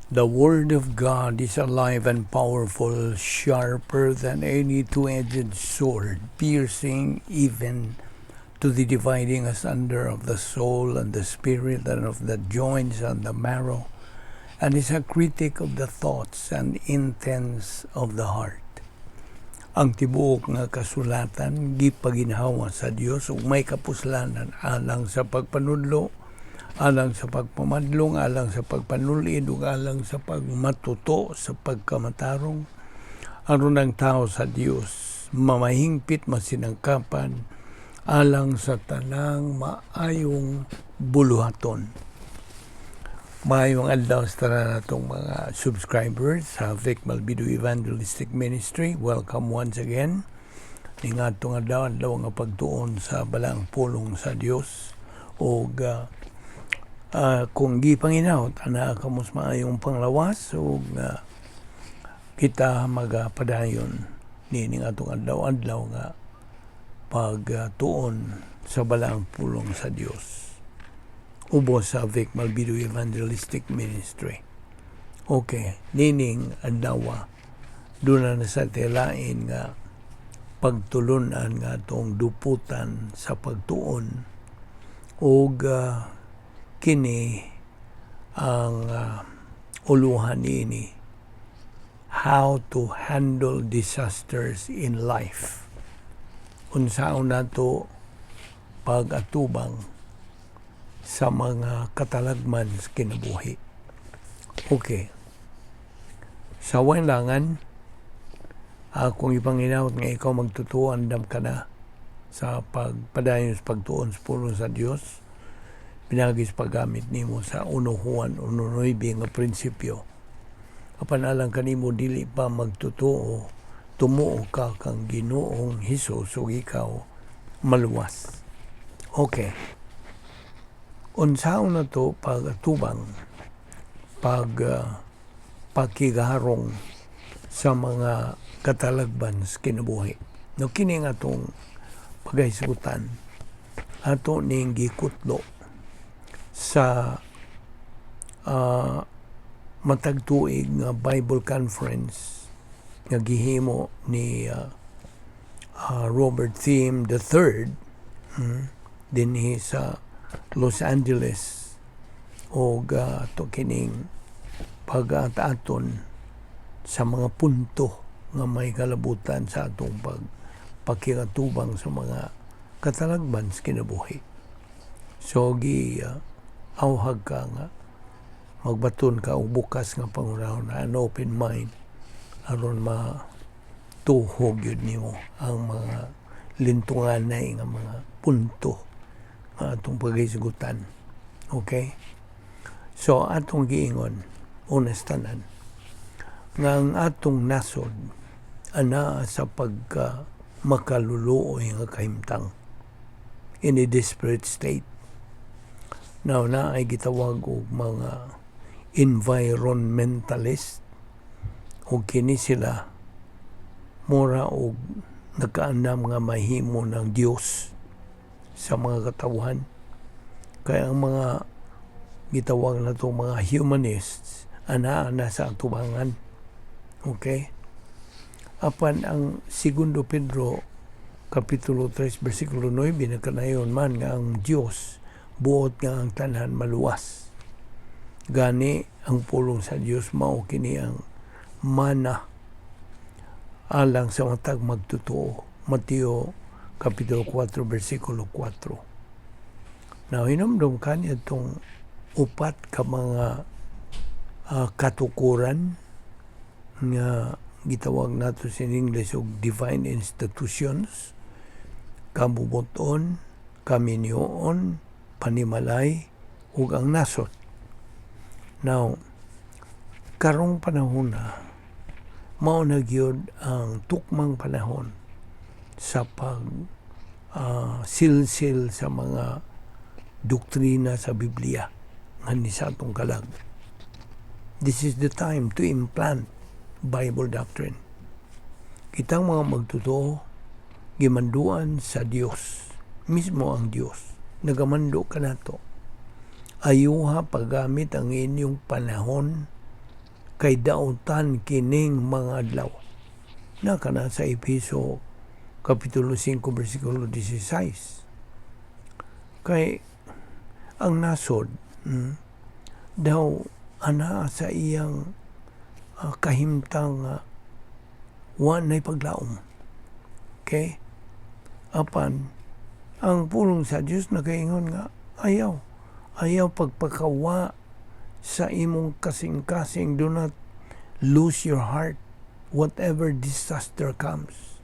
The Word of God is alive and powerful, sharper than any two-edged sword, piercing even to the dividing asunder of the soul and the spirit and of the joints and the marrow, and is a critic of the thoughts and intents of the heart. Ang tibuok nga kasulatan gipaginhawa sa Dios ug may kapuslanan alang sa pagpanudlo, alang sa pagpamadlong, alang sa pagpanulid, ug alang sa pagmatuto sa pagkamatarong, aron ang tao sa Dios mamahingpit, masinangkapan alang sa tanang maayong buluhaton. Maayong adlaw sa tanan natong mga subscribers sa Vic Malbido Evangelistic Ministry. Welcome once again. Ning atong adlaw, adlaw nga pagtuon sa balaang pulong sa Dios ug kung gipanginahot ana kamo sa maayong panglawas ug kita magapadayon nining atong adlaw-adlaw nga pagtuon sa balaang pulong sa Dios ubos sa Vic Malbido Evangelistic Ministry. Okay, nining adlaw duna na sa telain nga pagtulunan nga atong duputan sa pagtuon ug kini ang uluhan niini, "How to Handle Disasters in Life." Unsaon nato pag-atubang sa mga katalagman sa kinabuhi. Okay. Sa walangan, kung ipanginahot nga ikaw magtotoo, andam ka na sa pagpadayon sa pagtuon sa pulong sa Dios pinaagi sa paggamit nimo sa 1 Juan 1:9 nga prinsipyo. Apan alang kanimo dili pa magtotoo, tumuo ka kang Ginoong Hesus ug ikaw maluwas. Okay. Unsaon nato pag-atubang pag pakigarong sa mga katalagban sa kinabuhi? No, kini nga atong paghisgutan, ato ning gikutlo sa matag tuig nga Bible Conference nga gihimo ni Robert Thieme III dinhi sa Los Angeles og ato kining pag-aton sa mga punto nga may kalabutan sa atong pag pakigatubang sa mga katalagban sa kinabuhi. So gi awhag ka nga magbaton ka og bukas nga panghunahuna, an open mind, aron matuhog yun nimo ang mga lintunganay nga mga punto nga atong paghisgutan. Okay? So atong giingon unas tanan nga ang atong nasod anaa sa pagka makaluluoy nga kahimtang, in a desperate state. Now, na ay gitawag og mga environmentalist ug kini sila mura og nagkaandam nga mahimo ng Dios sa mga katawhan. Kaya ang mga gitawag na to mga humanists anaa na sa atubangan. Okay? Apan ang Segundo Pedro Kapitulo 3 versikulo 9 nagkanayon man nga ang Dios buot nga ang tanan maluwas. Gani ang pulong sa Dios mao kini ang mana alang sa matag magtotoo. Mateo Kapitulo 4 versikulo 4. Now, hinumdum kaniya itong upat ka mga katukuran nga gitawag nato sa English og divine institutions: kabubuton, kaminyoon, panimalay, ug ang nasod. Now, karong panahon na mao na gyud ang tukmang panahon sa pag silsil sa mga doktrina sa Biblia nga ni sa atong kalag. This is the time to implant Bible doctrine. Kitang mga magtotoo, gimanduan sa Dios, mismo ang Dios nagamando kanato. Ayuha paggamit ang inyong panahon. Kay dautan kining mga adlaw. Na kana sa Epeso Kapitulo 5 versikulo 16. Kay ang nasod daw ana sa iyang kahimtang wa nay paglaom. Okay? Apan ang pulong sa Dios nagaingon nga ayaw ayaw pagpakawa sa imong kasing-kasing. Do not lose your heart whatever disaster comes.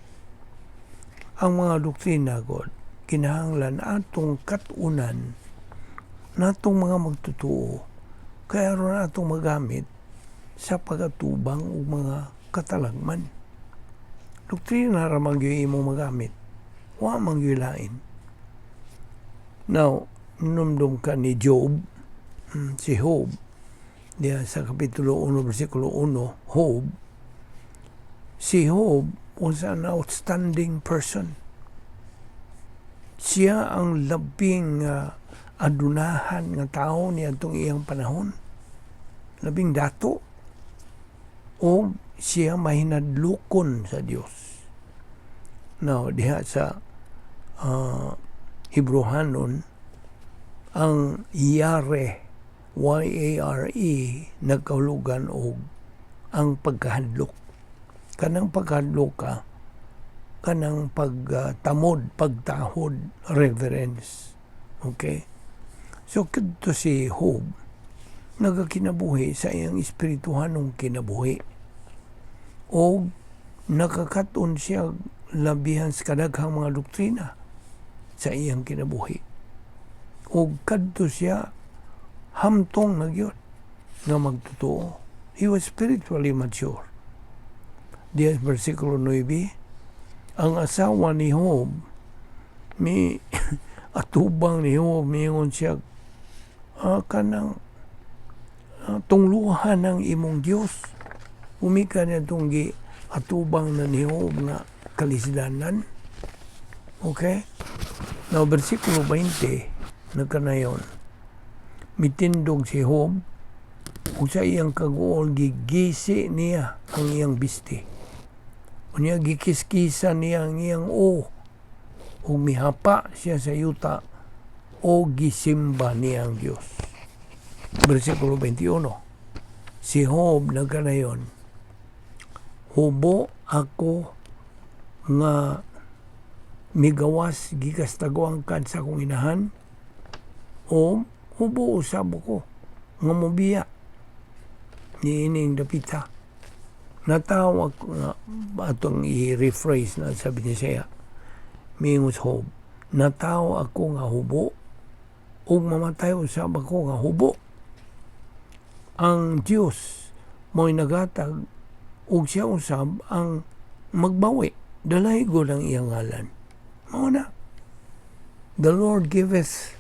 Ang mga doktrina, God, kinahanglan atong katunan natong mga magtutuo kay aron atong magamit sa pagatubang og mga katalagman. Doktrina ra man gyud imong magamit, wa man gyud lain. Now, numdum ka ni Job, si Job, diya sa Kapitulo 1, versikulo 1, Job, si Job was an outstanding person. Siya ang labing adunahan nga tao niadtong iyang panahon. Labing dato. O siya mahinadlukon sa Dios. Now, diha sa Hebrehanon, ang Yare, Yare, nagkahulugan og ang pagkahadlok. Kanang pagkahadlok ka, kanang pagtamod, pagtahod, reverence. Okay? So, kadto si Job, nagakinabuhi sa iyang espirituhanong kinabuhi. O nakakaton siya labihan sa kadaghang mga doktrina sa iyang kinabuhi. O kadto siya hamtong na gyud nga magtotoo. He was spiritually mature. Diya versikulo 9, ang asawa ni Job, mi atubang ni Job, miingon siya, kanang tungluhan ng imong Dios. Umika niya itong gi atubang na ni Job nga kalisdanan. Okay? Now, versikulo 20, nagkanayon, mitindog si Job, ug sa iyang kaguol gigisi niya ang iyang bisti. Unya gikiskisa niya ang iyang o ug mihapa siya sa yuta o gisimba niya ang Dios. Versikulo 21. Si Job nagkanayon, "Hubo ako nga migawas gikas taguangkad sa akong inahan o hubo usab ko nga mobiya niining dapita." Natawag ko nga atong i-rephrase na sabi niya siya. Miingon si Job, "Natawo ako nga hubo ug mamatay usab ako nga hubo. Ang Dios mo'y nagatag ug siya usab ang magbawi. Dalaygon ang iyang ngalan." Mao na. The Lord giveth,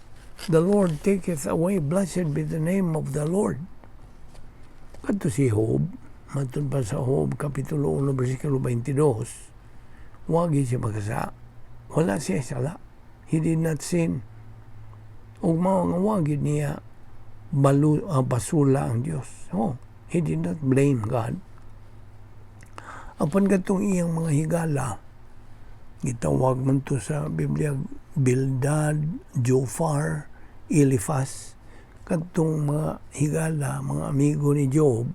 the Lord taketh away, blessed be the name of the Lord. Kadto si Job, matun pa sa Job, Kapitulo 1, versikulo 22, wagi siya magkasa. Wala siya sala. He did not sin. Ug mao nga wagi niya basula ang Dios. Oh, he did not blame God. Apan katong iyang mga higala, gitawag man to sa Biblia Bildad, Jofar, Eliphaz, kadtong mga higala, mga amigo ni Job,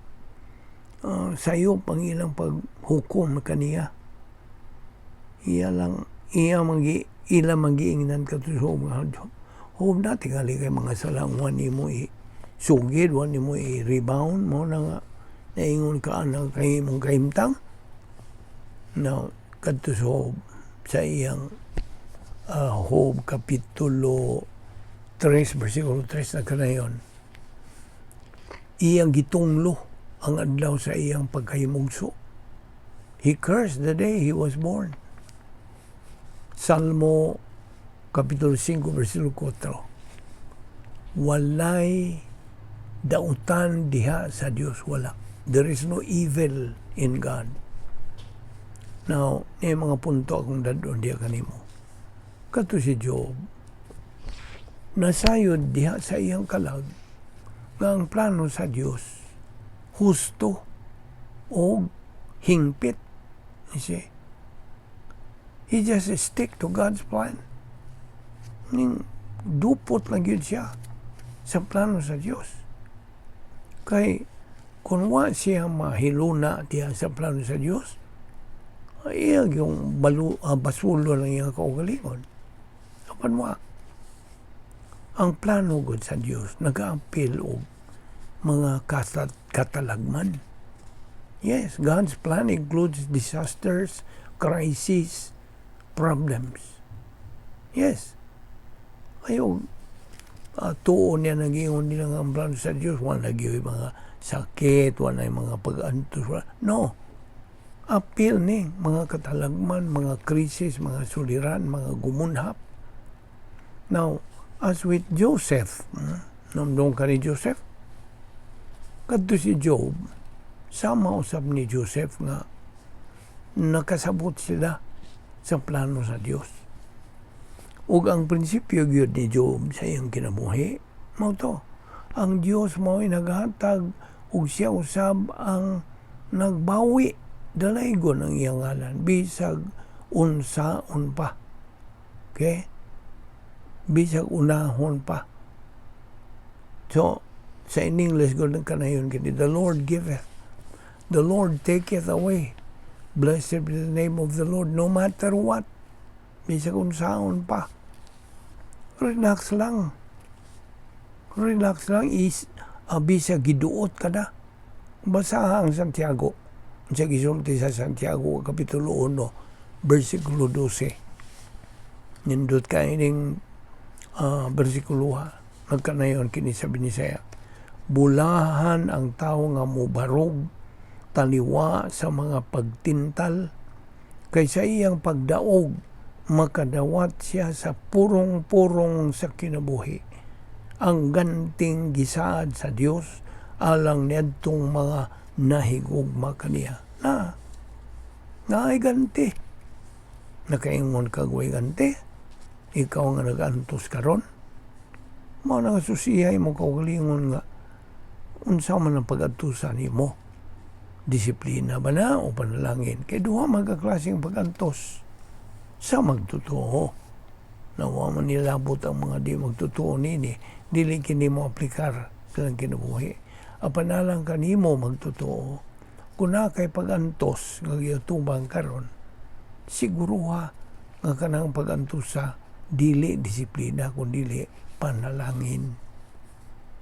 sayop ang ilang paghukom kaniya. Iya lang, iya magi, ila magiingnan kadto sa mga Job na tingali kay mga salang wa nimo i sugid, wa nimo i rebound mo na nga naingon ka anang kay imong kahimtang. Now, kadto sa Job, sa iyang Job Kapitulo 3, versikulo 3 na kanayon, iyang gitunglo ang adlaw sa iyang pagkahimugso. He cursed the day he was born. Salmo Kapitulo 5, versikulo 4. Walay dautan diha sa Dios, wala. There is no evil in God. Now, ni mga punto akong dadon diha kanimo. Kato si Job, nasayod diha sa iyang kalag nga ang plano sa Dios husto. og hingpit. You see? He just stick to God's plan. Ning dupot lang yun siya sa plano sa Dios. Kay kung wa siya mahiluna diya sa plano sa Dios, iya yung basulo lang iyang kaugalingon. Apan wa. Ang plano gud sa Dios nagaapil og mga katalagman. Yes, God's plan includes disasters, crises, problems. Yes. Ayo, tuo niya nagingon nila nga ang plano sa Dios, wala gyud mga sakit, wala mga pag-antos. Wala. No. Apil ni mga katalagman, mga krisis, mga suliran, mga gumunhap. Now, as with Joseph, namdong ka ni Joseph? Kadto si Job, sama usab ni Joseph nga nakasabot sila sa plano sa Dios. Ug ang prinsipyo gyud ni Job sa iyang kinabuhi, mao to. Ang Dios mao'y naghatag ug siya usab ang nagbawi, dalaygon ang iyang ngalan bisag unsaon pa. Okay? Bisag unahon pa. So, sa in English gud kanayon kini, "The Lord giveth, the Lord taketh away. Blessed be the name of the Lord," no matter what. Bisag unsaon pa. Relax lang. Relax lang is bisag giduot ka na. Basaha ang Santiago. Sa gisulti sa Santiago Kapitulo 1, versikulo 12. Nindot ka ining versikulo ha. Nagkanayon kini sa Binisaya. Bulahan ang tao nga mubarog taliwa sa mga pagtintal kay sa iyang pagdaog makadawat siya sa purong-purong sa kinabuhi. Ang ganting gisaad sa Dios alang niadtong mga nahigugma kaniya. Na, naay ganti. Nakaingon kag way ganti. Ikaw nga nag-antos karon. Mao na nga susihay mo kaugalingon nga unsa man ang pag-antusan nimo. Disiplina ba na o panalangin? Kay duha man ka klaseng pag-antos sa magtotoo. Nawa man nilabot ang mga di magtotoo nini, dili kini mo aplikar sa ilang kinabuhi. Apan alang kanimo magtotoo, kung naa kay pag-antos nga giatubang karon, siguruha nga kanang pag-antos sa dili disiplina kun dili panalangin.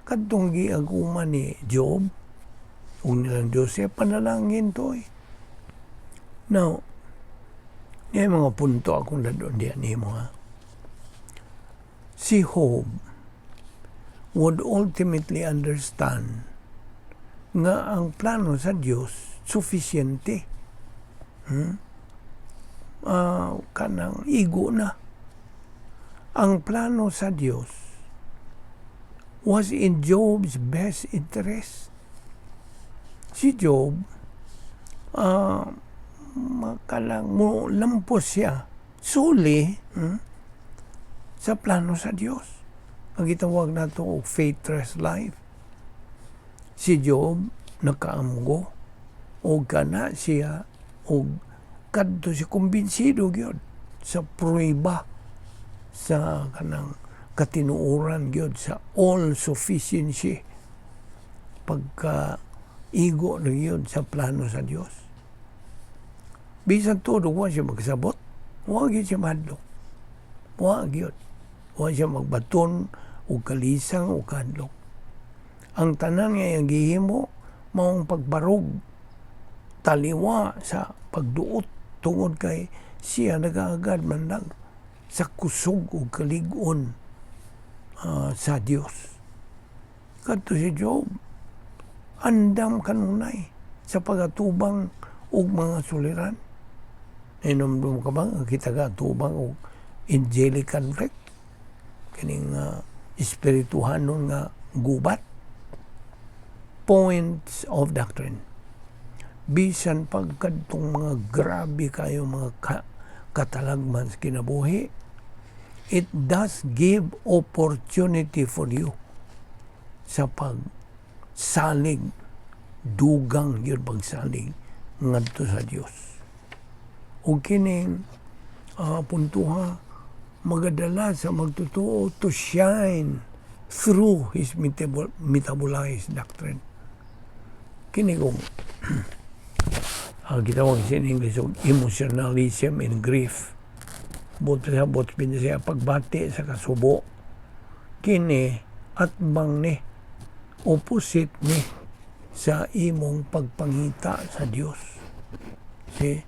Kadtong giaguman ni Job ug nilang Joseph, panalangin to eh. Now, niya mga punto akong dadon diyan nimo ha. Si Job would ultimately understand nga ang plano sa Dios sufficiente. Kanang igo na. Ang plano sa Dios was in Job's best interest. Si Job, makalang mo lampos siya suli sa plano sa Dios. Ang gitawag nato og faithless life. Si Job nakaamgo og kana siya og kadto siya kumbinsido gyud sa pruweba sa kanang katinuoran gyud sa all sufficiency, pagka igo na gyud sa plano sa Dios. Bisan todo wa siya magsabot, wa gyud siya mahadlok. Wa gyud. Wa siya magbaton og kalisang o kahadlok. Ang tanan nga iyang gihimo maong pagbarog taliwa sa pagduot tungod kay siya nagaagad man lang sa kusog ug kalig-on sa Dios. Kadto si Job, andam kanunay sa pagatubang og mga suliran. Inomdum ka ba nga kita gatubang og angelic conflict? Kining espirituhanon nga gubat? Points of doctrine. Bisan pagkadtong mga grabe kayo mga katalagman sa kinabuhi, it does give opportunity for you sa pagsalig Dugang gyud pagsalig ngadto sa Dios. Ug kining puntuha magadala sa magtotoo to shine through his metabolized doctrine. Kini kung gitawag sa in English og emotionalism in grief. Buot sa buot siya pagbati sa kasubo. Kini atbang ni, opposite ni sa imong pagpangita sa Dios. See?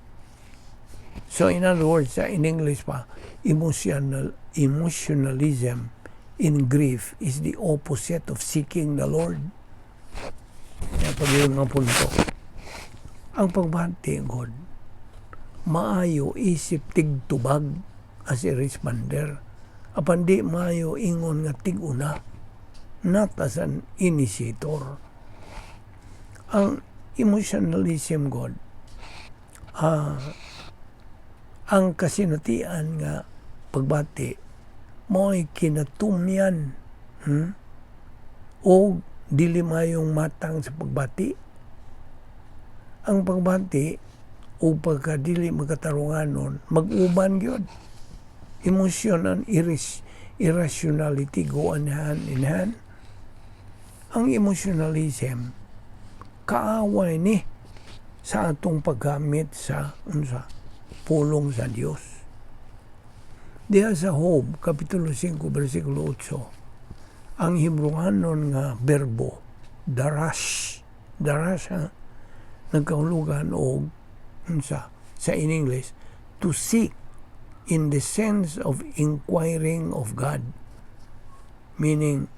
So in other words, sa in English pa, emotionalism in grief is the opposite of seeking the Lord. Kaya pag yun nga punto, ang pagbati, God, maayo isip tigtubag as a responder, apan di maayo ingon nga tig-una, not as an initiator. Ang emotionalism, God, ang kasinatian nga pagbati mo'y kinatumyan, O dili mayong matang sa pagbati. Ang pagbati o pagkadili makatarunganon, mag-uban gyud. Emotion and irrationality go on hand in hand. Ang emotionalism kaaway ni sa atong paggamit sa unsa, pulong sa Dios. Diha sa Job, Kapitulo 5, versikulo 8, ang Hebrewanon nga berbo, darash, darash ha, nagkahulugan og unsa sa in English, to seek in the sense of inquiring of God. Meaning,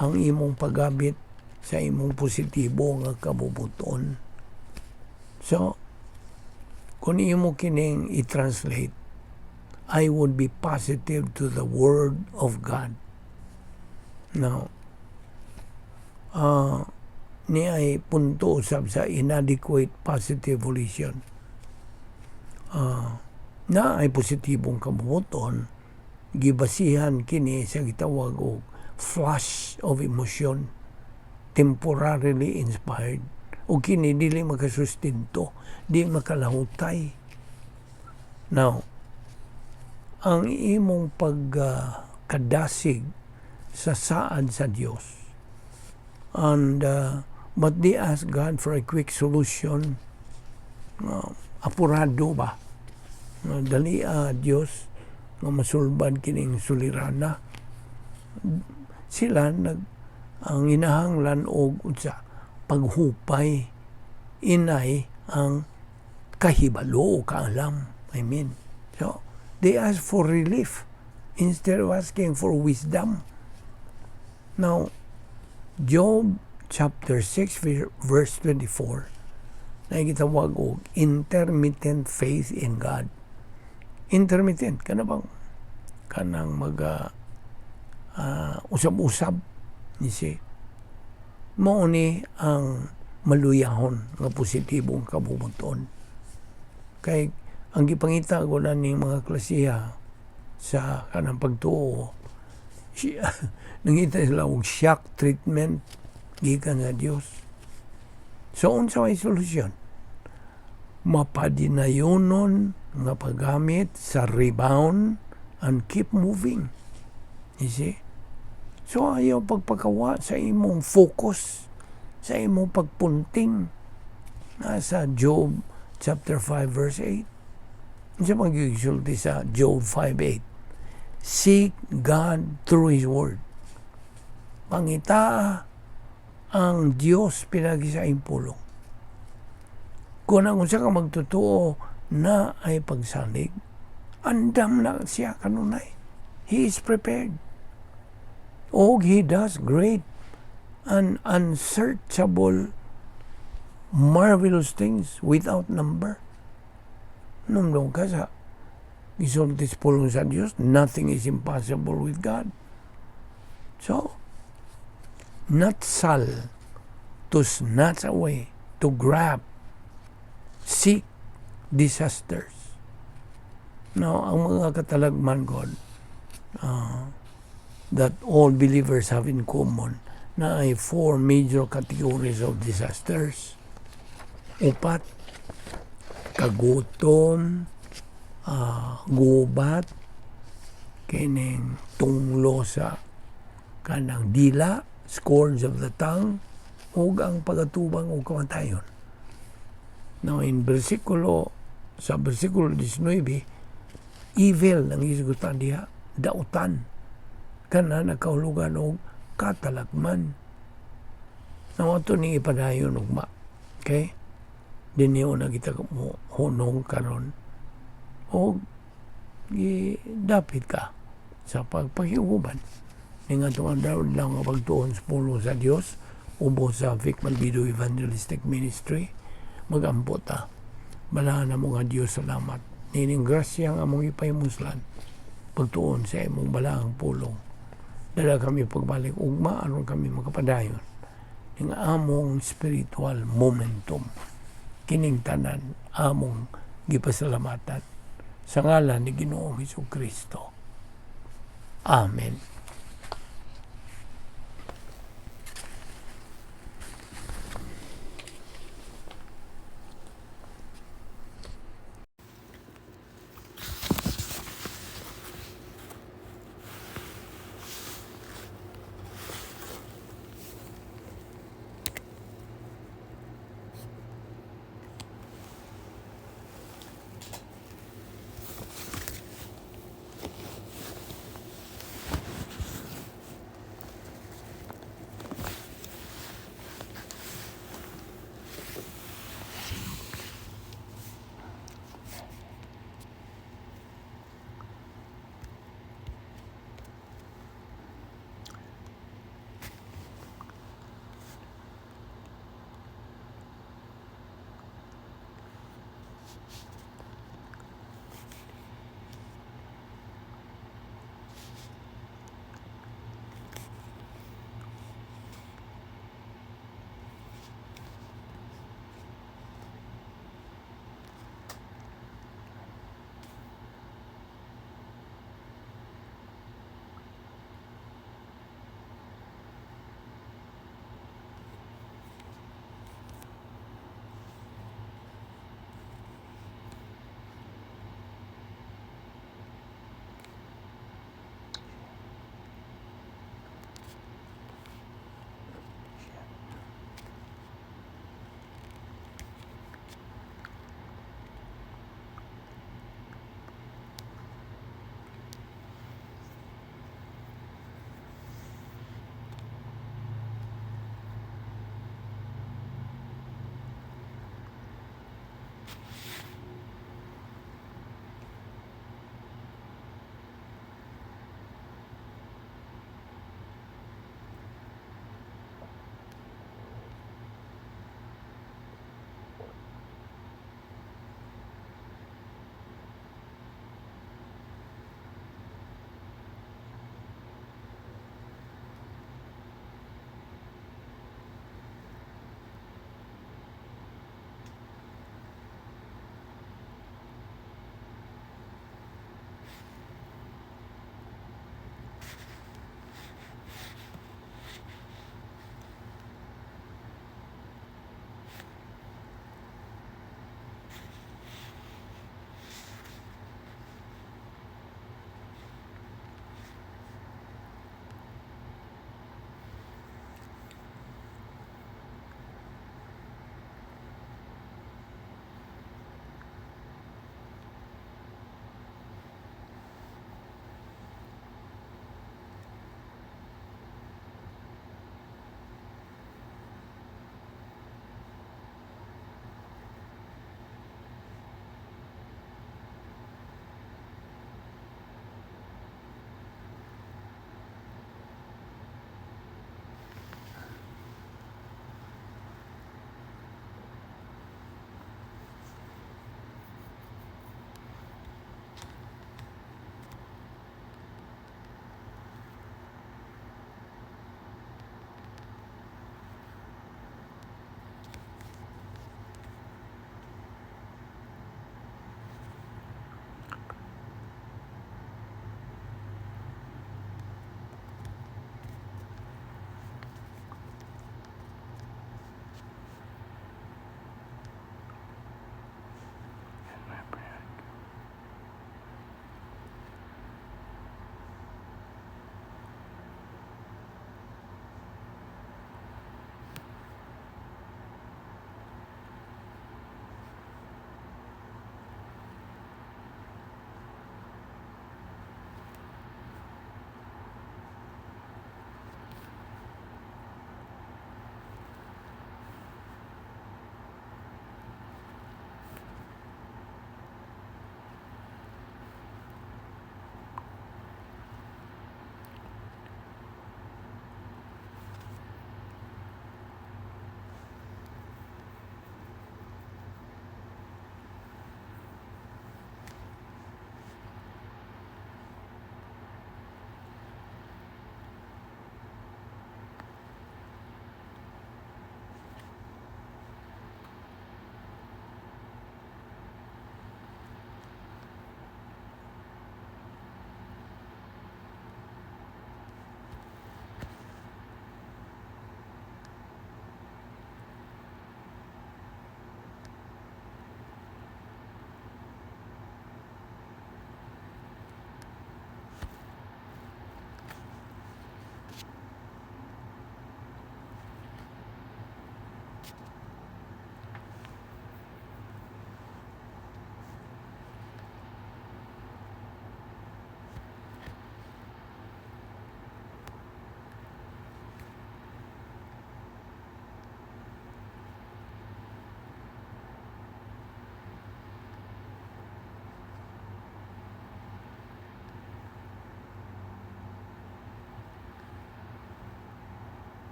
ang imong paggamit sa imong positibo nga kabubuton. So, kung imo kining i-translate, I would be positive to the Word of God. Now, ni ay punto usab sa inadequate positive volition. Na ay positibong kabubuton, gibasihan kini sa gitawag og flash of emotion, temporarily inspired. O kini dili makasustento, di makalahutay. Now, ang imong pagkadasig sa saad sa Dios and but they ask God for a quick solution, apurado ba, dali Dios nga masulbad kining sulirana. Sila nag ang inahanglan og unsa, paghupay inay ang kahibalo o kaalam, I mean. So they ask for relief instead of asking for wisdom. Now, Job chapter 6 verse 24 na gitawag og intermittent faith in God. Intermittent kana bang kanang mag usab-usab, you see. Mao ni ang maluyahon nga positibong kabubuton kay ang gipangita ko na ning mga klasiha sa kanang pagtuo siya, nangita sila og shock treatment gikan sa Dios. So unsa may solusyon? Mapadinayonon nga paggamit sa rebound and keep moving, you see. So ayaw pagpakawa sa imong focus, sa imong pagpunting. Nasa Job chapter 5 verse 8. Unsa magisulti sa Job 5:8? Seek God through His Word. Pangita ang Dios pinagi sa iyong pulong. Kung ang usa ka magtotoo na ay pagsalig, andam na siya kanunay. He is prepared. Og he does great and unsearchable marvelous things without number. Numdum ka sa gisulti sa pulong sa Dios, nothing is impossible with God. So, natsal, to snatch away, to grab, seek disasters. Now, ang mga katalagman, God, that all believers have in common, Naay four major categories of disasters. Upat: kagutom, gubat, kining tunglo sa kanang dila, scourge of the tongue, ug ang pagatubang og kamatayon. Now, in versikulo sa versikulo 19, evil nang gisgutan diha, dautan kana nagkahulugan og katalagman. Now, ato ni ipadayon ugma. Okay? Dinhi na kita mo hunong karon og dapit ka sa pagpakiuban ning atong adlaw nga pagtuon sa pulong sa Dios ubos sa Vic Malvido Evangelistic Ministry. Magampo ta. Balaan mo nga Dios, salamat nining grasya nga among ipahimuslan pagtuon sa imong balaang pulong. Dala kami pagbalik ugma aron kami makapadayon ning among spiritual momentum. Kining tanan among gipasalamatan sa ngalan ni Ginoong Hesus Kristo. Amen.